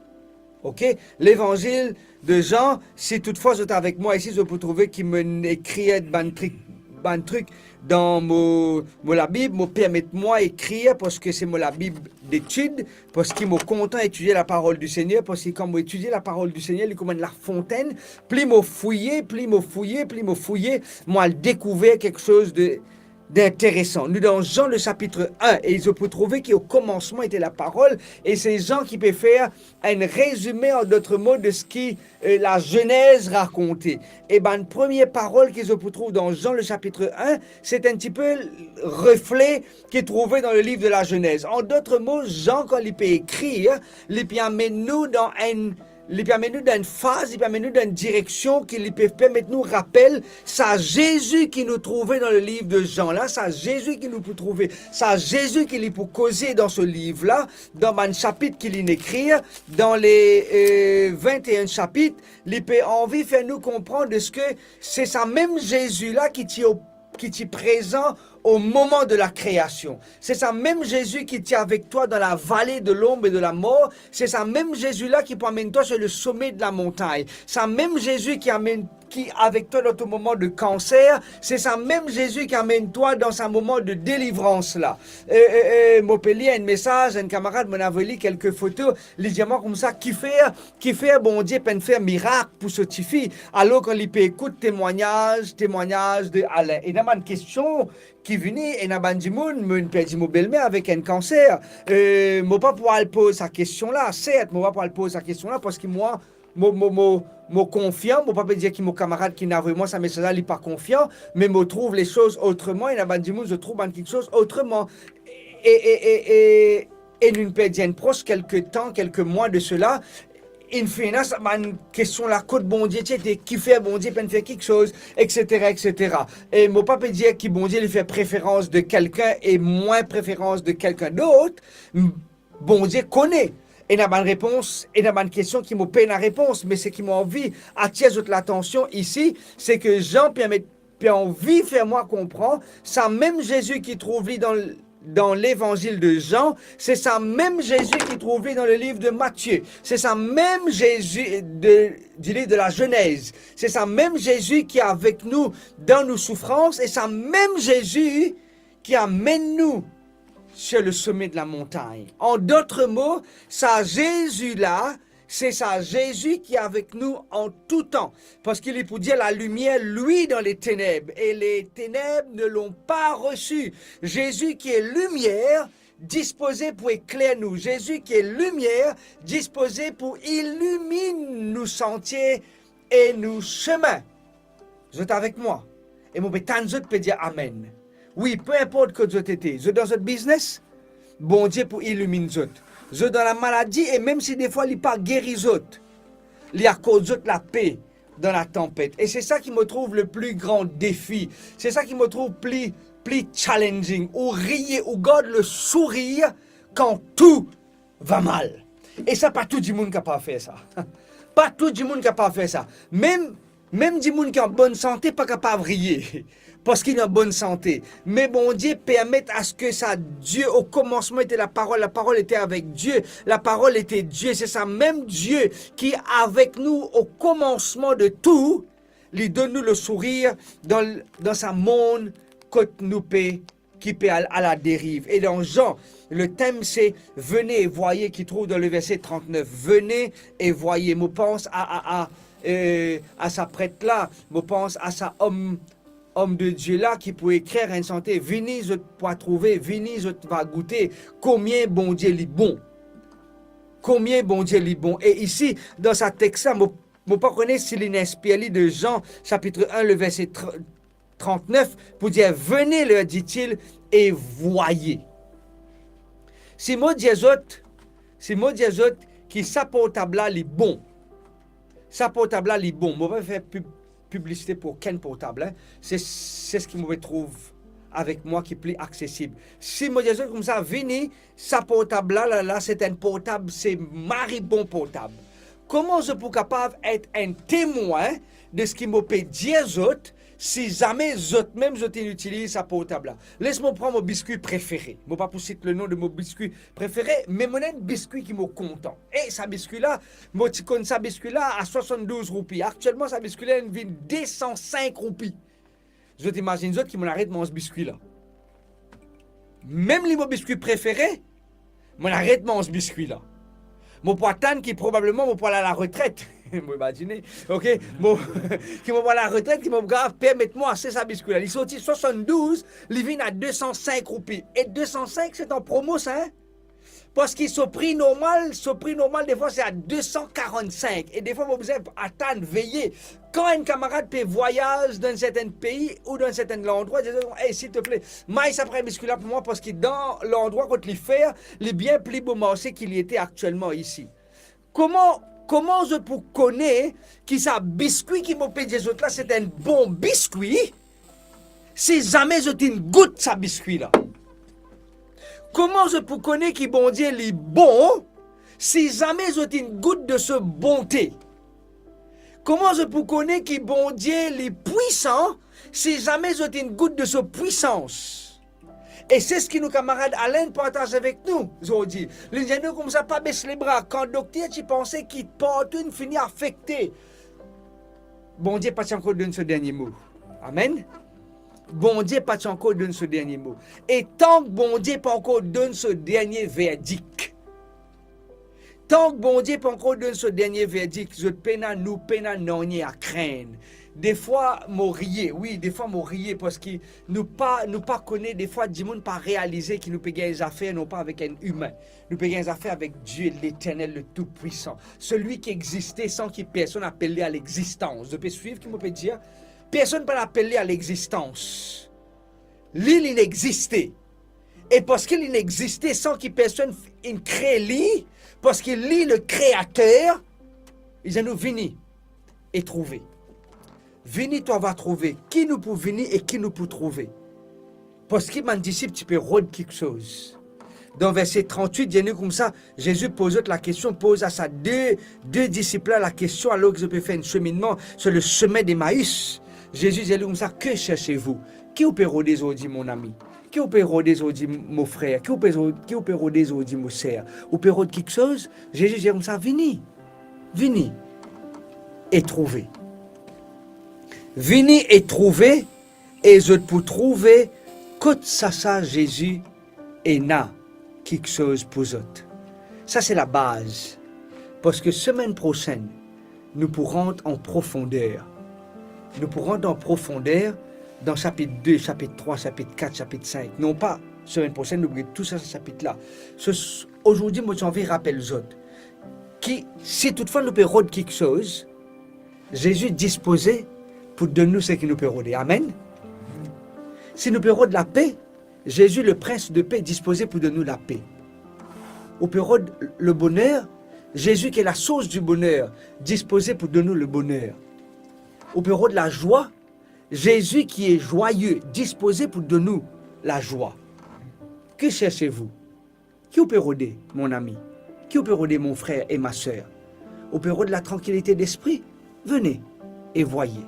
Ok? Levanzil de Zan, si toutfwa zot avek mwa isi, zot pou trouve ki mo ekrir bann trik, bann trik dan mo, mo Labib, mo permet mwa ekrir, parski se mo Labib detid, parski mo kontan etidie laparol di Segner, parski kan mo etidie laparol di Segner, li kouma enn lafontenn, pli mo fouye, pli mo fouye, pli mo fouye, mo al dekouver kiksoz de, d'interesan. Nou dan Zan le sapit enn, e zot pou trouve ki o komansman ete Laparol, e se Zan ki pe fer enn rezime, an dot mo, de seki, eh, Lazenez rakonte. E bann premie parol ki zot pou trouv dan Zan le sapit enn, se enn tipe refle ki trouve dan le liv de Lazenez. An dot mo, Zan, kan li pe ekrir, li pe amenn nou dan enn, li pe amenn nou dan enn faz, li pe amenn nou dan enn direksion ki li pe permet nou rapel sa Zezi ki nou trouve dan le liv de Zan la, sa Zezi ki nou pou trouve, sa Zezi ki li pou koze dan se liv la, dan bann sapit ki linn ekrir, dan le, eh, vinteen sapit, li pe anvi fer nou konpran de seki se sa mem Zezi la ki ti o, ki ti prezan o moman de lakreasion. Se sa mem Zezi ki ti avek twa dan lavale de lonb e de lamor. Se sa mem Zezi la ki pou amenn twa sur le some de lamontagn. Sa mem Zezi ki amenn, ki avek twa dan to moman de kanser. Se sa mem Zezi ki amenn twa dan sa moman de delivrans la. E, e, e, mo pe lir enn mesaz, enn kamarad, mo avoy li kelke foto. Li dir mwa koumsa, kifer, kifer Bondie pa'nn fer mirak pou so tifi, alor kan li pe ekout temwagnaz, temwagnaz de Alain? Ena bann kestion ki vini, ena bann dimoun, mo inn perdi mo belmer avek enn kanser. Eh, mo pa pou al poz sa kestion la, sert, mo pa pou al poz sa kestion la, parski mwa, mo, mo, mo, mo konfian, mo pa pe dir ki mo kamarad ki inn avoy mwa sa mesaz la, li pa konfian, me mo trouv lesoz otreman, ena bann dimoun, zot trouv bann kiksoz otreman. E, e, e, e, e nou inn perdi enn pros kelke tan, kelke mwa de sela, inn finn ena sa bann kestion la, kot Bondie ti ete, kifer Bondie pa'nn fer kiksoz, etsetera, etsetera. E mo pa pe dir ki Bondie li fer preferans de kelkenn e mwin preferans de kelkenn dot. M-, Bondie kone. Ena bann repons, ena bann kestion ki mo pena repons, me seki mo anvi atir zot latansion isi, se ki Zan pe met, pe anvi fer mwa konpran, sa mem Zezi ki trouv li dan, dan Levanzil de Zan, se sa mem Zezi ki trouv li dan le liv de Matie. Se sa mem Zezi de, di liv de Lazenez. Se sa mem Zezi ki avek nou dan nou soufrans, e sa mem Zezi ki amenn nou sur le some de lamontagn. An dot mo, sa Zezi la, se sa Zezi ki avek nou an tou tan, parski li pou dir, la lumière luit dans les ténèbres, et les ténèbres ne l'ont pas reçu. Zezi ki e limier, dispoze pou ekler nou. Zezi ki e limier, dispoze pou iliminn nou santie e nou semin. Zot avek mwa? E mo pe tann zot pe dir amen. Wi, pe inport kot zot ete, zot dan zot biznes, Bondie pou iliminn zot. Zot dan lamaladi, e mem si defwa li pa geri zot, li akord zot lape dan latanpet. E se sa ki mo trouv le pli gran defi. Se sa ki mo trouv pli, pli challenging. Ou riye, ou gard le sourir kan tou va mal. E sa, pa tou dimoun kapav fer sa. Pa tou dimoun kapav fer sa. Mem, mem dimoun ki an bonn sante pa kapav riye, parski li an bonn sante. Me Bondie permet aski sa Die, au commencement était la Parole, la Parole était avec Dieu, la Parole était Dieu. Se sa mem Die ki avek nou au commencement de tout, li donn nou le sourir dan, dan sa mond kot nou pe, ki pe al a la deriv. E dan Zan, le tem se venez et voyez, ki trouv dan le verse trant-nef. Venez et voyez. Mo pans a, a, a, eh, a sa pret la, mo pans a sa om, om de Die la ki pou ekrir enn sante, vini, zot pou trouve, vini, zot va goute konbien Bondie li bon. Konbien Bondie li bon. E isi, dan sa text la, mo, mo pa kone si li inspir li de Zan, sapit enn, le verse tr-, trant-nef, pou dir, venez, leur dit-il, et voyez. Si mo dir zot, si mo dir zot ki sa portab la, li bon, Sa portab la, li bon. Mo pa fer pib, piblisite pou okenn portab, hein. Se, se seki mo pe trouv avek mwa ki pli aksesib. Si mo dir zot koumsa, vini, sa portab la, la, la, se enn portab, se mari bon portab. Kouma zot pou kapav et enn temwin de seki mo pe dir zot, si zame zot mem zot inn itiliz sa portab la? Les mo pran mo biskwi prefere. Mo pa pou sit le nom de mo biskwi prefere, me mo ena enn biskwi ki mo kontan. E sa biskwi la, mo ti konn sa biskwi la a swasanndouz roupi. Aktielman, sa biskwi la inn vinn de san sink roupi. Zot imazinn zot ki mo aret manz biskwi la. Mem li mo biskwi prefere, mo aret manz biskwi la. Mo pou atann ki probableman mo pou al a laretret. Mo imazine, ok? Mo, ki mo pou al a laretret, ki mo pou kapav permet mwa ase sa biskwi la. Li sorti swasanndouz, li vinn a de san sink roupi. E de san sink, se an promo sa, hein? Parski so pri normal, so pri normal defwa se a de san karannsink. E defwa mo bizin atann, veye. Kan enn kamarad pe vwayaz dan enn sertenn pei ou dan enn sertenn landrwa, dir, "Ey, silteple, may sa pran biskwi la pou mwa, parski dan landrwa kot li fer, li bien pli bon marse ki li ete aktielman isi." Kouma, kouma zot pou kone ki sa biskwi ki mo pe dir zot la, se enn bon biskwi, si zame zot inn gout sa biskwi la? Kouma zot pou kone ki Bondie li bon, si zame zot inn gout de so bonte? Kouma zot pou kone ki Bondie li pwisan, si zame zot inn gout de so pwisans? E se seki nou kamarad Alain partaz avek nou zordi. Li dir nou koumsa, pa bes lebra. Kan dokter ti panse ki partou inn fini afekte, Bondie pa ti ankor donn so dernie mo. Amen. Bondie pa ti ankor donn so dernie mo. E tank Bondie pa ankor donn so dernie verdik, tank Bondie pa ankor donn so dernie verdik, zot pena, nou pena nanye a krenn. Defwa mo riye, wi, defwa mo riye, parski nou pa, nou pa kone, defwa dimoun pa realize ki nou pe gagn zafer non pa avek enn imin, nou pe gagn zafer avek Die, Leternel, le Tou-Pwisan, selwi ki existe san ki personn apel li a lexistans. Zot pe swiv ki mo pe dir? Personn pa apel li a lexistans. Li, li inn existe. E parski li inn existe san ki personn inn kree li, parski li le kreater, li dir nou, vini e trouve. Vini, twa va trouve. Ki nou pou vini e ki nou pou trouve? Parski bann disip ti pe rod kiksoz. Dan verse trant-wit, dir nou koumsa, Zezi poz zot lakestion, poz a sa de, de disip la lakestion, alor ki zot pe fer enn seminnman sur le chemin d'Emmaüs. Zezi dir li koumsa, "Que cherchez-vous?" Ki ou pe rode zordi, mon ami? Ki ou pe rode zordi, mo frer? Ki ou pe ro-, ki ou pe rode zordi, mo ser? Ou pe rod kiksoz? Zezi dir koumsa, "Vini, vini e trouve. Vini e trouve, e zot pou trouve kot sa, sa Zezi ena kiksoz pou zot." Sa se labaz. Parski semenn prosenn, nou pou rant an profonder. Nou pou rant an profonder dan sapit de, sapit trwa, sapit kat, sapit sink. Non pa, semenn prosenn, nou pou get tou sa, sa sapit la. So, s-, azordi, mo ti anvi rapel zot ki si toutfwa nou pe rod kiksoz, Zezi dispoze pou donn nou seki nou pe rode. Amen. Si nou pe rod lape, Zezi, le Prince de Paix, dispoze pou donn nou lape. Ou pe rod le boner, Zezi ki est la source du bonheur, dispoze pou donn nou le boner. Ou pe rod lazwa, Zezi ki est joyeux, dispoze pou donn nou lazwa. Que cherchez-vous? Ki ou pe rode, mon ami? Ki ou pe rode, mon frer e ma ser? Ou pe rod latrankilite despri? Vene e vwaye.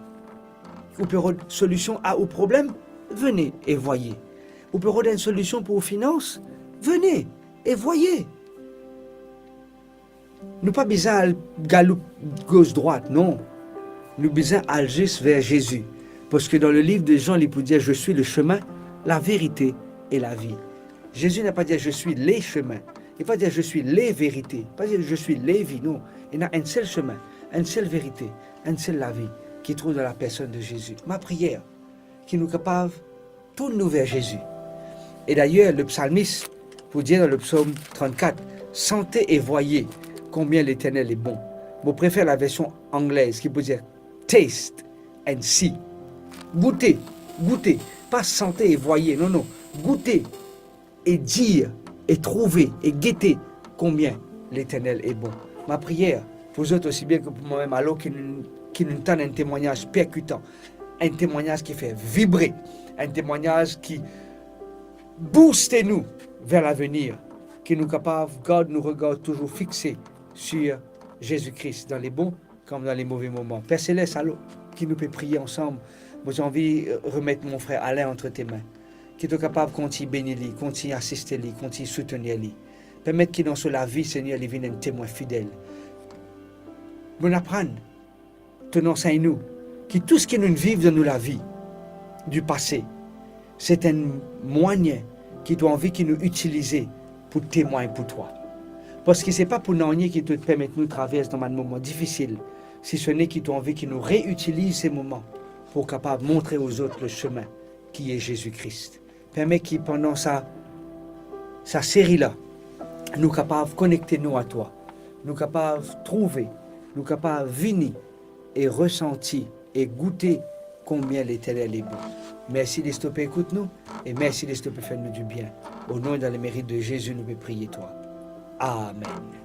Ou pe rod solision a ou problem? Vene e vwaye. Ou pe rod enn solision pou ou finans? Vene e vwaye. Nou pa bizin al galoup gos drwat, non. Nou bizin al zis ver Zezi. Parski dan le liv de Zan, li pou dir, "Je suis le chemin, la vérité et la vie." Zezi napa dir, "Je suis les chemins." Li pa dir, "Je suis les vérités." Pa dir, "Je suis les vies." Non. Ena enn sel semin, enn sel verite, enn sel lavi ki trouv dan la personn de Zezi. Ma priyer, ki nou kapav tourn nou ver Zezi. E dayer, le psalmis pou dir dan le psom trannkat, "Sentez et voyez combien l'Éternel est bon." Mo prefer la version anglaise ki pou dir, "Taste and see." Goute, goute, pa sentez et voyez, non, non. Goute e dir, e trouve, e gete combien l'Éternel est bon. Ma priyer, pou zot osi bien ki pou mwa mem, alor ki nou, ki nou tann enn temwagnaz perkitan, enn temwagnaz ki fer vibre, enn temwagnaz ki bouste nou ver lavenir, ki nou kapav gard nou regar touzour fixe sir Zezi Kris dan le bon kom dan le move moman. Per Seles, alor ki nou pe priye ansam, mo anvi, eh, remet mon frer Alain entre tes mains. Ki to kapav kontign beni li, kontign asiste li, kontign soutenir li. Permet ki dan so lavi, Segner, li vinn enn temwin fidel. Mo aprann, to ansegn nou ki tou seki nou viv dan nou lavi di pase, se enn mwayin ki to anvi ki nou itilize pou temwagn pou twa. Parski se pa pou nanye ki to permet nou travers dan bann moman difisil, si sone ki to anvi ki nou reitiliz se moman pou kapav montre ozot le semin ki e Zezi Kris. Permet ki pandan sa, sa seri la, nou kapav konekte nou a twa, nou kapav trouve, nou kapav vini e resanti e goute konbien Leternel li bon. Mersi deski to pe ekout nou e mersi deski to pe fer nou dibien. O non e dan le merit de Zezi nou pe priye twa. Amen.